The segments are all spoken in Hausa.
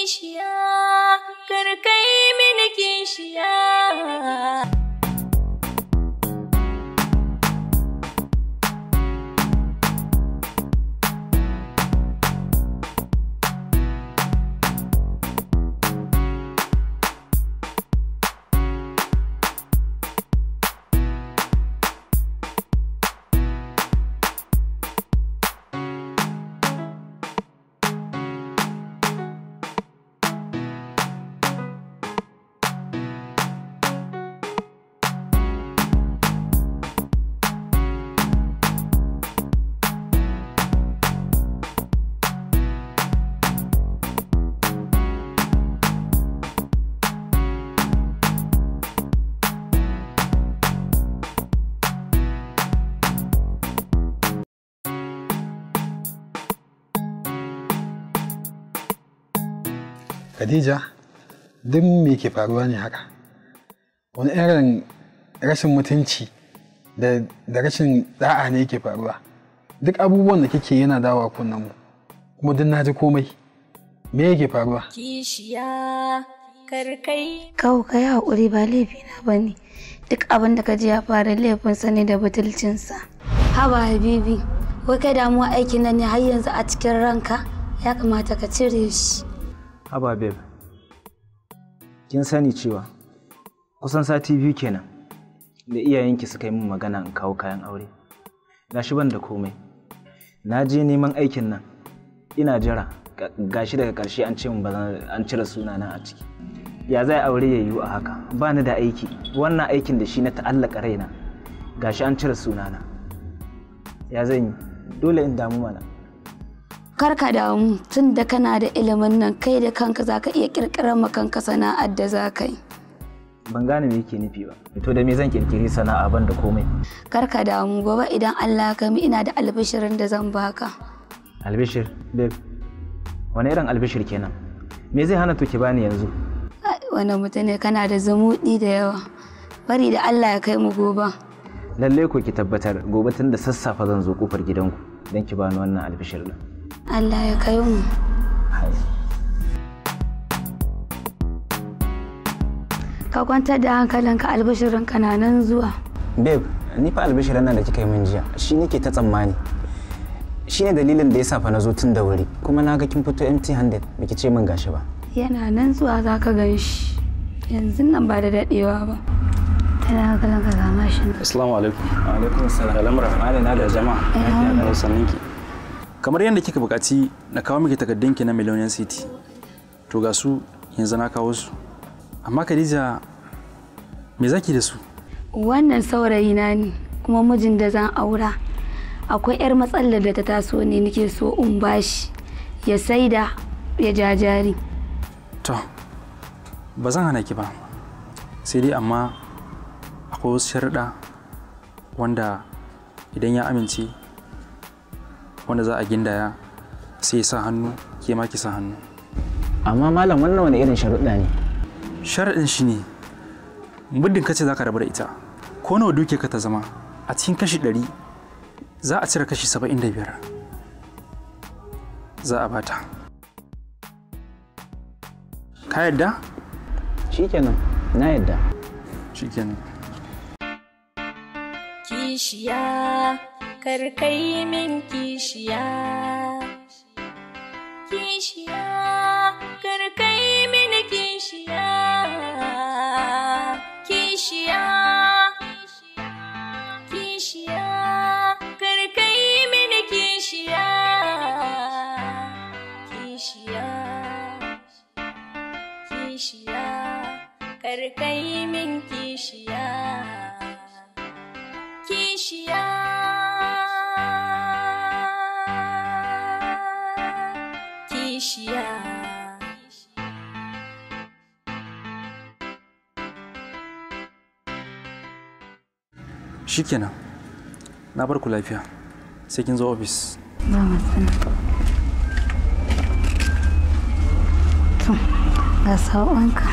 Kishiya, kar kai mini kishiya. Khadija, duk me ke faruwa ne haka? Wani irin rashin mutunci da rashin da'a ne yake faruwa? Duk abubuwan da kike yana dawowa kunnen mu, kuma duk na ji komai. Me yake faruwa? Kishiya, karkai. Kawo ka yi haƙuri, ba laifina ba ne. Duk abin da ka ji ya faru laifinsa ne da butulcinsa. Haba Habibi, wai kai damuwa aikin nan ne har yanzu a cikin ranka? Ya kamata ka cire shi. Haba babe, kin sani cewa kusan sati 2 kenan da iyayenki suka yi min magana in kawo kayan aure. Gashi ban da komai. Na je neman aikin nan, ina jira. Gashi daga ƙarshe an ce min an cire sunana a ciki. Ya zai aure ya yiwu a haka? Ba ni da aiki. Wannan aikin da shi na ta'allaka raina. Gashi an cire sunana. Ya zan yi? Dole in damu mana. Kar ka damu, tun da kana da ilimin nan kai da kanka za ka iya ƙirƙirar ma kanka sana'ar da za ka yi. Ban gane me yake nufi ba. To da me zan ƙirƙiri sana'a ban da komai? Kar ka damu, gobe idan Allah ya kai mu ina da albishirin da zan baka. Albishir, babe. Wani irin albishir kenan? Me zai hana to ki bani yanzu? Wani mutum ne kana da zumuɗi da yawa. Bari da Allah ya kai mu gobe. Lalle ko ki tabbatar gobe tun da sassafe zan zo kofar gidanku don ki bani wannan albishir din. Allah ya kai mu. Ka kwantar da hankalinka, albishirinka na nan zuwa. Babe, ni fa albishirin nan da kika yi min jiya shi nake ta tsammani. Shi ne dalilin da ya sa fa na zo tun da wuri, kuma na ga kin fito empty handed, baki ce min gashi ba. Yana nan zuwa za ka gan shi. Yanzu nan ba da daɗewa ba. Tana hankalinka ga mashin. Assalamu alaikum. Wa alaikum assalam. Al'amura. Malam na da jama'a. Sanninki. Kamar yadda kika buƙaci na kawo miki takardunki na Millionaire City, to ga su yanzu na kawo su. Amma Khadija, me zaki da su? Wannan saurayi na ne, kuma mijin da zan aura. Akwai 'yar matsalar da ta taso ne nake so in bashi ya saida ya ja jari. To, ba zan hana ki ba. Sai dai amma akwai wasu sharuɗa wanda idan ya amince wanda za a gindaya sai ya sa hannu, ke ma ki sa hannu. Amma malam, wannan wani irin sharuɗa ne? Sharaɗin shi ne, muddin ka ce za ka rabu da ita, ko nawa duke ka ta zama a cikin kashi 100 za a cire kashi 75 za a bata. Ka yadda? Shikenan, na yadda. Shikenan. Kishiya, kar kai min kishiya. Kishiya, kar kai min kishiya. Kishiya, kishiya, kar kai min kishiya. Kishiya, kishiya, kar kai min kishiya. Kishiya. Kishiya. Shikenan, na bar ku lafiya, sai kin zo ofis. Ba matsala. To, ga saƙonka.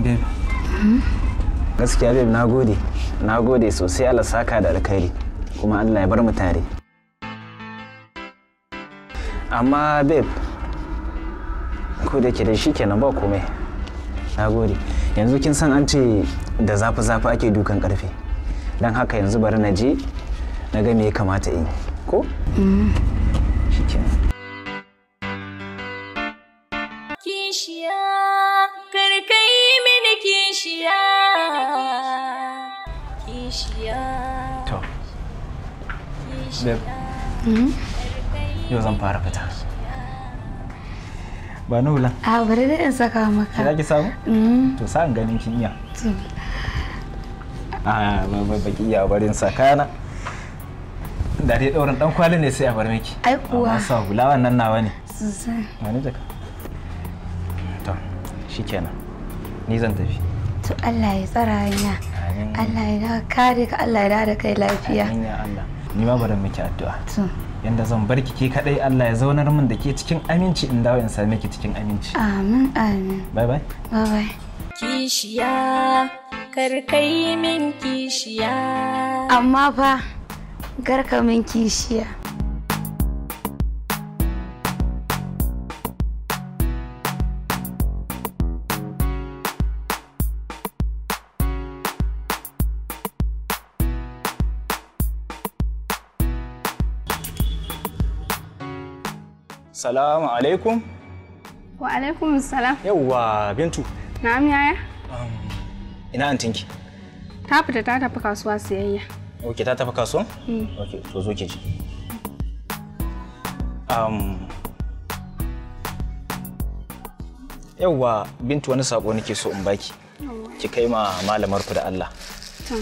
Babe. Gaskiya babe, na gode. Na gode sosai, Allah saka da alkhairi, kuma Allah ya bar mu tare. Amma babe, Ko da ke dai shikenan ba komai. Na gode. Yanzu kin san an ce da zafi-zafi ake dukan karfe. Don haka yanzu bari na je na ga me ya kamata in yi. Ko? Shikenan. Kishiya, karkai mini kishiya. Kishiya. To. Babe. Yau zan fara fita. Ba ni hula. A bari da in saka maka. Ki za ki samu? To sa in ganin kin iya. A ba ki iya barin sa kayana. Da dai daurin dan kwali ne sai a bar miki. Ai kuwa. Amma sa hula wannan nawa ne. Sosai. Wani jaka. To shikenan. Ni zan tafi. To Allah ya tsara hanya. Allah ya kare ka, Allah ya da kai lafiya. Amin ya Allah. Ni ma bari miki addu'a. To. Yanda zan bar ki ke kadai Allah ya zaunar min da ke cikin aminci in dawo in same ki cikin aminci. Amin amin. Bye bye. Bye bye. Kishiya, karkai min kishiya. Amma fa garka min kishiya. Salamu alaikum. Wa alaikum salam. Yawwa Bintu. Na'am yaya. Ina antinki? Ta fita ta tafi kasuwa siyayya. Ok, ta tafi kasuwa? Ok, to zo ki ji. Yawwa Bintu, wani sako nake so in baki. Ki kai ma malamar ku da Allah. To.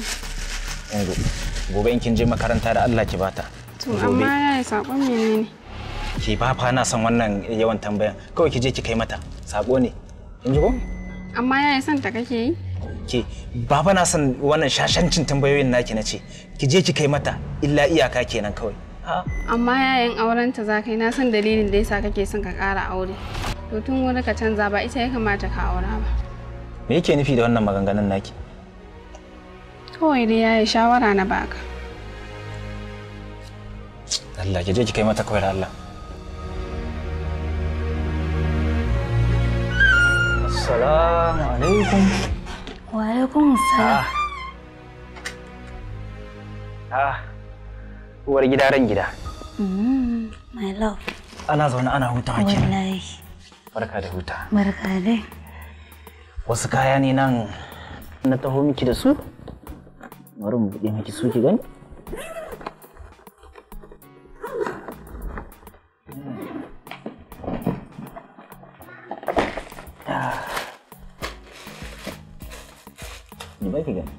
Yanzu gobe in kin je makaranta da Allah ki bata. To amma yaya sakon menene? Ki ba fa na son wannan yawan tambayan. Kawai ki je ki kai mata. Sako ne. Kin ji ko? Amma yaya son ta kake yi? Ke ba fa na son wannan shashancin tambayoyin naki nace. Ki je ki kai mata illa iyaka kenan kawai. Amma yayan auren ta za kai, na san dalilin da yasa kake son ka ƙara aure. To tun wuri ka canza, ba ita ya kamata ka aura ba. Me yake nufi da wannan maganganun naki? Kawai dai yaya shawara na baka. Allah, ki je ki kai mata kawai da Allah. Assalamu alaikum. Wa alaikum salam. Uwar gida ran gida. My love. Ana zaune ana hutawa kenan. Wallahi. Barka da huta. Barka dai. Wasu kaya ne nan na taho miki da su. Bari mu buɗe miki su ki gani. Ni ba ki gani.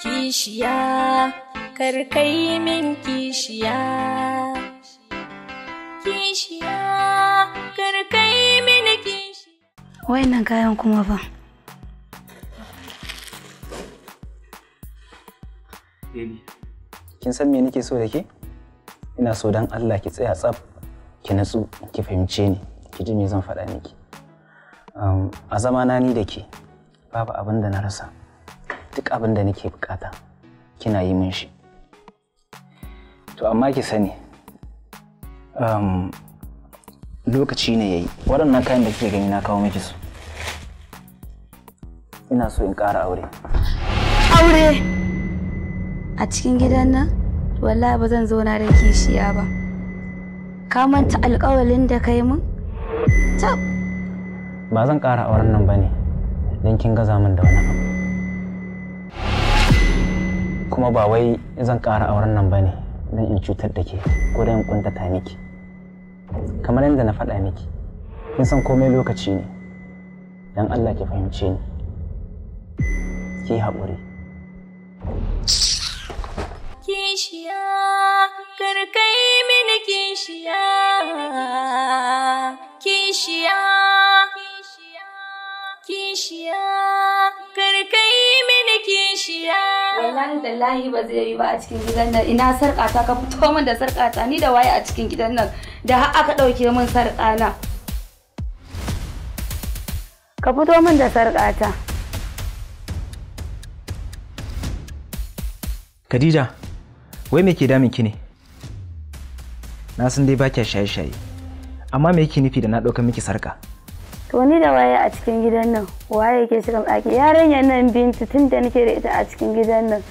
Kishiya, karkai min kishiya. Kishiya, karkai min kishiya. Wayannan kayan kuma fa. Baby, kin san me nake so da ke? Ina so dan Allah ki tsaya tsaf, ki natsu, ki fahimce ni, ki ji me zan faɗa miki. A zamana ni da ke, babu abin da na rasa. Duk abin da nake bukata, kina yi min shi. To amma ki sani, lokaci ne yayi. Waɗannan kayan da kike gani na kawo miki su. Ina so in ƙara aure. Aure! A cikin gidan nan? Wallahi ba zan zauna da kishiya ba. Ka manta alƙawalin da kai min? Tab! Ba zan ƙara auren nan ba ne, don kin gaza min da wani abu. Kuma ba wai zan ƙara auren nan ba ne don in cutar da ke ko don in ƙuntata miki. Kamar yadda na faɗa miki, kin san komai lokaci ne. Don Allah ki fahimce ni. Ki haƙuri. Kishiya, karkai mini kishiya. Kishiya, kishiya, karkai mini kishiya. Wallahi tallahi ba zai yi ba a cikin gidan nan. Ina sarƙata, ka fito min da sarƙata. Ni da waye a cikin gidan nan da har aka ɗauke min sarƙa na. Ka fito min da sarƙata. Khadija, wai me ke damun ki ne? Na san dai ba kya shaye-shaye, Amma me yake nufi da na ɗauka miki sarka? To ni da waye a cikin gidan nan? Waye yake shiga ɗaki? Yarinyar nan Bintu tun da nake da ita a cikin gidan nan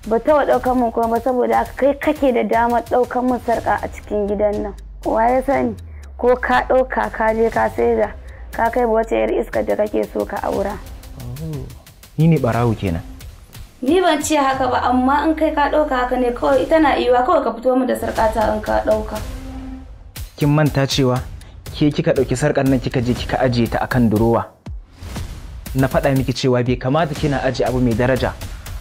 ba ta ɗaukar mun kuma ba, saboda haka kai kake da damar ɗaukar mun sarka a cikin gidan nan. Waye sani ko ka ɗauka ka je ka saida ka kai ba wata yar iskar da kake so ka aura. Ni ne barawo kenan. Ni ban ce haka ba, amma in kai ka ɗauka haka ne kawai, ita na iya kawai ka fito mu da sarƙata in ka ɗauka. Kin manta cewa ke kika ɗauki sarƙar nan kika je kika ajiye ta akan durowa. Na faɗa miki cewa bai kamata kina ajiye abu mai daraja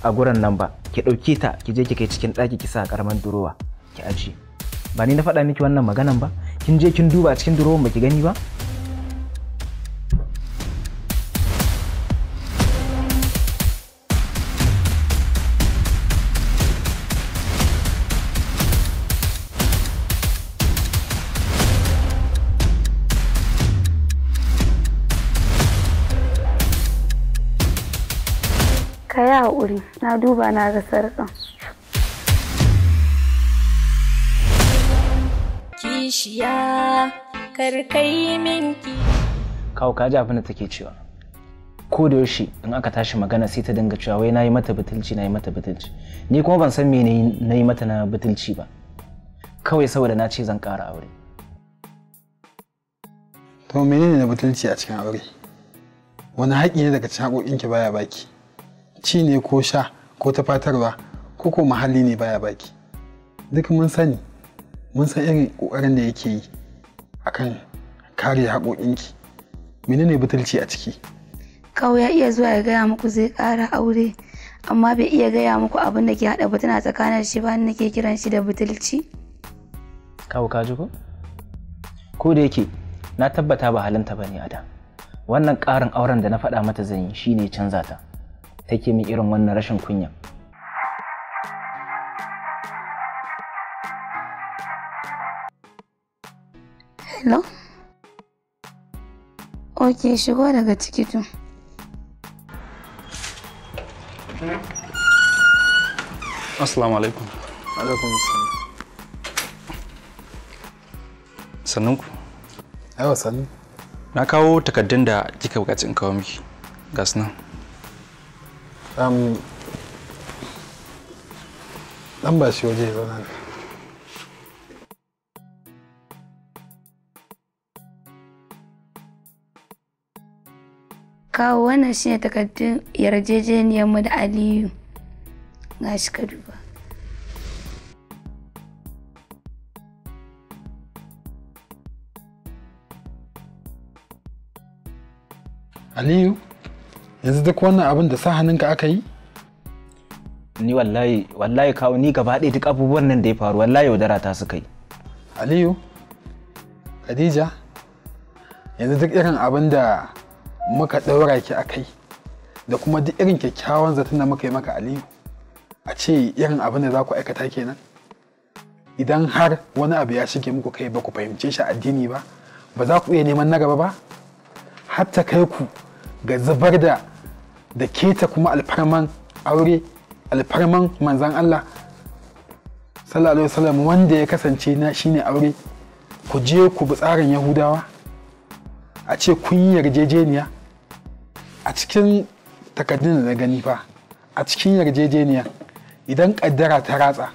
a gurin nan ba. Ki ɗauke ta ki je ki kai cikin ɗaki ki sa a ƙaramin durowa ki ajiye. Ba ni na faɗa miki wannan maganan ba? Kin je kin duba cikin durowan baki gani ba? Ka yi haƙuri, na duba na ga sarƙan. Kishiya, karkai minki. Kawo ka ji abin da take cewa. Ko da yaushe in aka tashi magana sai ta dinga cewa wai nayi mata butulci, nayi mata butulci. Ni kuma ban san me nayi mata na butulci ba. Kawai saboda na ce zan ƙara aure. To menene na butulci a cikin aure? Wani haƙƙi ne daga cikin haƙoƙinki baya baki? Ci ne ko sha ko tafatarwa ko ko muhalli ne baya baki? Duk mun sani, mun san irin ƙoƙarin da yake yi akan kare haƙoƙinki. Menene butulci a ciki? Kawu ya iya zuwa ya gaya muku zai ƙara aure, amma bai iya gaya muku abin da ke haɗa butuna tsakanin shi ba, nake kiran shi da butulci. Kawo ka ji ko? Ko da yake na tabbata ba halinta bane a da. Wannan ƙarin auren da na faɗa mata zan yi shine canza ta. Take min irin wannan rashin kunya. Hello? Ok, shigo daga ciki to. Assalamu alaikum. Alaikum assalam. Sannunku. Aiwa sannu. Na kawo takaddun da kika buƙaci in kawo miki. Ga su nan. Dan ba shi waje ya zauna. Kawo wannan shine takardun yarjejeniyar mu da Aliyu. Gashi ka duba. Aliyu, yanzu duk wannan abin da sa hannunka aka yi? Ni wallahi wallahi kawo ni gaba ɗaya duk abubuwan nan da ya faru wallahi yaudara ta suka yi. Aliyu, Khadija, yanzu duk irin abin da muka ɗaura ki a kai da kuma duk irin kyakkyawan zaton da muka yi maka Aliyu, a ce irin abin da za ku aikata kenan? Idan har wani abu ya shige muku kai ba ku fahimce shi addini ba, ba za ku iya neman na gaba ba? Har ta kai ku ga zubar da keta kuma alfarman aure, alfarman manzan Allah sallallahu alaihi wasallam wanda ya kasance na shine aure, ku je ku bi tsarin Yahudawa, a ce kun yi yarjejeniya. A cikin takaddun da na gani fa, a cikin yarjejeniya idan kaddara ta ratsa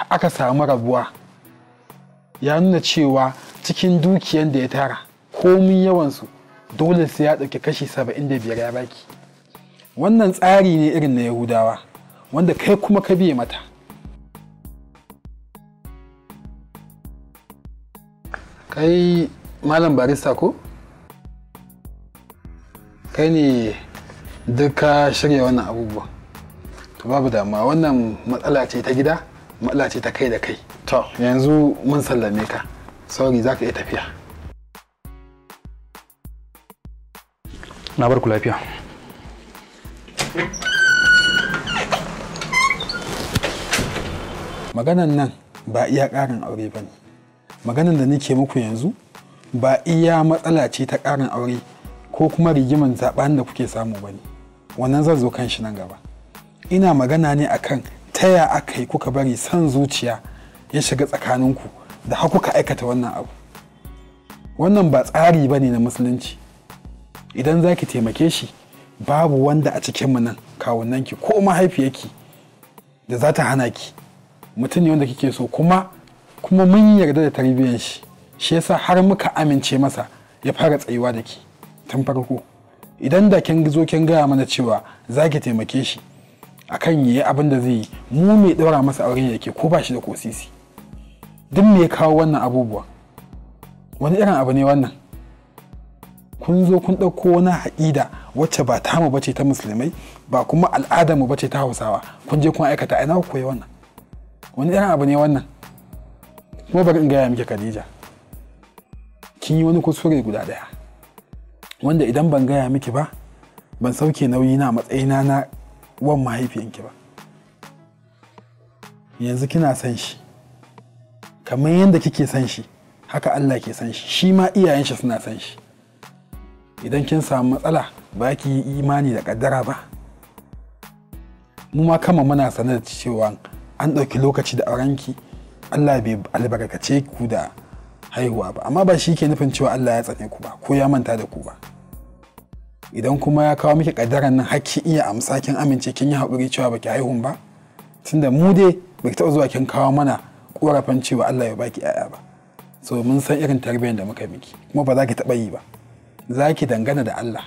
aka samu rabuwa, ya nuna cewa cikin dukiyan da ya tara komin yawansu dole sai ya ɗauki kashi 75 ya baki. Wannan tsari ne irin na Yahudawa wanda kai kuma ka biye mata. Kai malam barista ko? Kai ne duk ka shirya wannan abubuwa. To babu damuwa, wannan matsala ce ta gida, matsala ce ta kai da kai. To yanzu mun sallame ka. Sorry, za ka iya tafiya. Na bar ku lafiya. Maganan nan ba iya ƙarin aure ba ne. Maganan da nake muku yanzu ba iya matsala ce ta ƙarin aure ko kuma rigiman zaɓen da kuke samu ba ne. Wannan zan zo kan shi nan gaba. Ina magana ne akan ta ya aka yi kuka bari son zuciya ya shiga tsakaninku da har kuka aikata wannan abu. Wannan ba tsari bane na musulunci. Idan za ki taimake shi, babu wanda a cikinmu nan kawunanki ko mahaifiyarki da za ta hana ki. Mutum ne wanda kike so, kuma mun yarda da tarbiyyar shi, shi yasa har muka amince masa ya fara tsayuwa da ki tun farko. Idan da kin zo kin gaya mana cewa za ki taimake shi akan yayi abin da zai yi, mu mai ɗaura masa auren yake ko ba shi da ko sisi. Duk me ya kawo wannan abubuwa? Wani irin abu ne wannan? Kun zo kun ɗauko wani haƙida wacce ba tamu bace ta musulmai, ba kuma al'adar mu bace ta Hausawa, kun je kun aikata. Ina ku koyi wannan? Wani irin abu ne wannan? Kuma bari in gaya miki Khadija, kin yi wani kuskure guda ɗaya wanda idan ban gaya miki ba, ban sauke nauyi na matsayina na wan mahaifiyanki ba. Yanzu kina son shi kamar yadda kike son shi, haka Allah ke son shi, shi ma iyayen shi suna son shi. Idan kin samu matsala, ba ki yi imani da kaddara ba. Mu ma kama muna sanar da cewa an ɗauki lokaci da aurenki, Allah bai albarkace ku da haihuwa ba, amma ba shi ke nufin cewa Allah ya tsane ku ba ko ya manta da ku ba. Idan kuma ya kawo miki kaddaran nan, har ki iya amsa, kin amince, kin yi haƙuri cewa baki haihun ba, tunda mu dai baki taɓa zuwa kin kawo mana ƙorafin cewa Allah ya baki 'ya'ya ba. So mun san irin tarbiyyar da muka miki, kuma ba za ki taɓa yi ba, za ki dangana da Allah.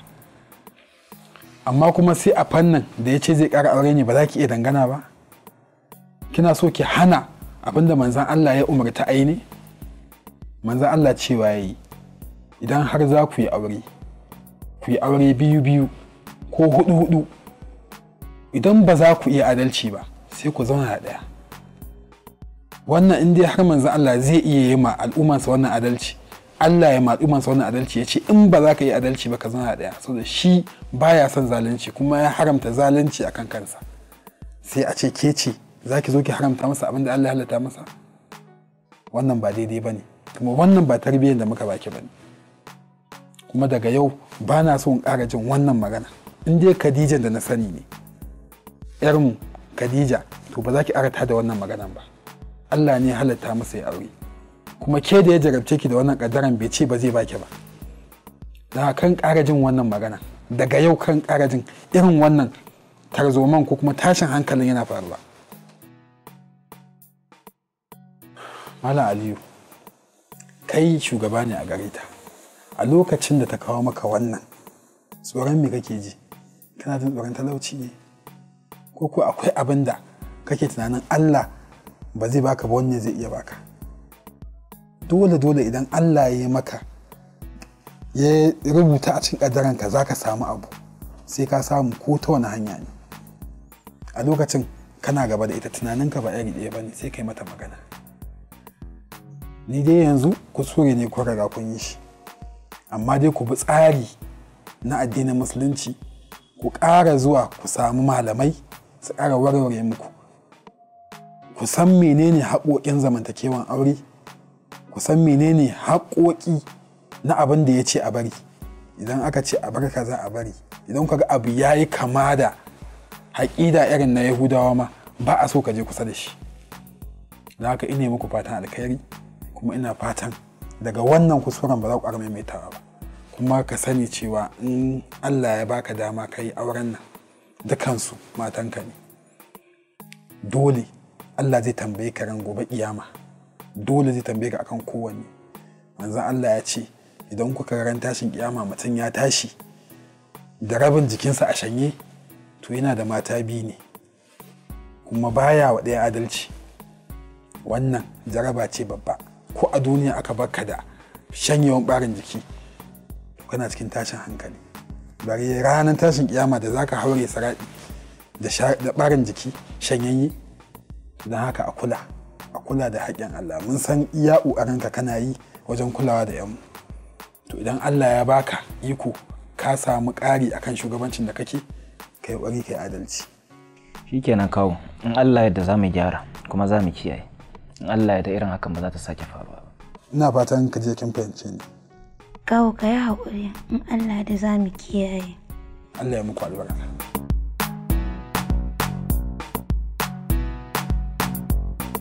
Amma kuma sai a fannin da ya ce zai ƙara aure ne ba za ki iya dangana ba. Kina so ki hana abinda manzon Allah ya umarta ai ne? Manzon Allah cewa yayi, idan har za ku yi aure, ku yi aure 2-2 ko 4-4. Idan ba za ku iya adalci ba, sai ku zauna da ɗaya. Wannan in dai har manzon Allah zai iya yi ma al'ummarsa wannan adalci, Allah ya ma al'ummarsa wannan adalci, ya ce in ba za ka yi adalci ba ka zauna da ɗaya, saboda shi baya son zalunci kuma ya haramta zalunci akan kansa. Sai a ce ke ce za ki zo ki haramta masa abin da Allah ya halatta masa? Wannan ba daidai ba ne, kuma wannan ba tarbiyyar da muka baki ba ne. Kuma daga yau ba na so in ƙara jin wannan magana. In dai Khadija da na sani ne, ‘yarmu Khadija, to ba za ki ƙara tada wannan maganan ba. Allah ne ya halatta masa ya aure, kuma ke da ya jarabce ki da wannan ƙaddaran bai ce ba zai baki ba. Da kan ƙara jin wannan magana daga yau, kan ƙara jin irin wannan tarzoman ko kuma tashin hankalin yana faruwa. Malam Aliyu, kai shugaba ne a gare ta. A lokacin da ta kawo maka wannan, tsoron me kake ji? Kana jin tsoron talauci ne? Ko ko akwai abin da kake tunanin Allah ba zai baka ba, wanne zai iya baka? Dole dole idan Allah ya yi maka, ya rubuta a cikin ƙaddaranka za ka samu abu, sai ka samu ko ta wani hanya ne. A lokacin kana gaba da ita, tunaninka ba iri ɗaya ba ne, sai kai mata magana. Ni dai yanzu kuskure ne ko riga kun yi shi, amma dai ku bi tsari na addinin musulunci, ku ƙara zuwa ku samu malamai su ƙara warware muku. Ku san menene haƙoƙin zamantakewan aure, ku san menene haƙoƙi na abin da ya ce a bari. Idan aka ce a bar kaza, a bari. Idan ka ga abu ya yi kama da haƙida irin na Yahudawa ma, ba a so ka je kusa da shi. Don haka ina muku fatan alkhairi, kuma ina fatan daga wannan kuskuren ba za ku ƙara maimaitawa ba. Kuma ka sani cewa in Allah ya baka dama ka yi auren nan, dukansu matanka ne. Dole Allah zai tambaye ka ran gobe kiyama, dole zai tambaye ka akan kowanne. Manzon Allah ya ce idan kuka ran tashin kiyama mutum ya tashi da rabin jikinsa a shanye, to yana da mata biyu ne, kuma baya wa ɗaya adalci. Wannan jaraba ce babba. Ko a duniya aka baka da shanyewan ɓarin jiki, to kana cikin tashin hankali. Bari ranar tashin kiyama da zaka haure saraɗi da ɓarin jiki shanyayye. Don haka a kula da haƙƙin Allah. Mun san iya ƙoƙarinka kana yi wajen kulawa da yanmu. To idan Allah ya baka iko ka samu ƙari akan shugabancin da kake, kai ƙoƙari kai adalci. Shikenan kawo, in Allah yadda za mu gyara kuma za mu kiyaye. In Allah yadda irin hakan ba za ta sake faruwa ba. Ina fatan ka je kin fahimce ni. Kawo, ka yi haƙuri, in Allah da za mu kiyaye. Allah ya muku albarka.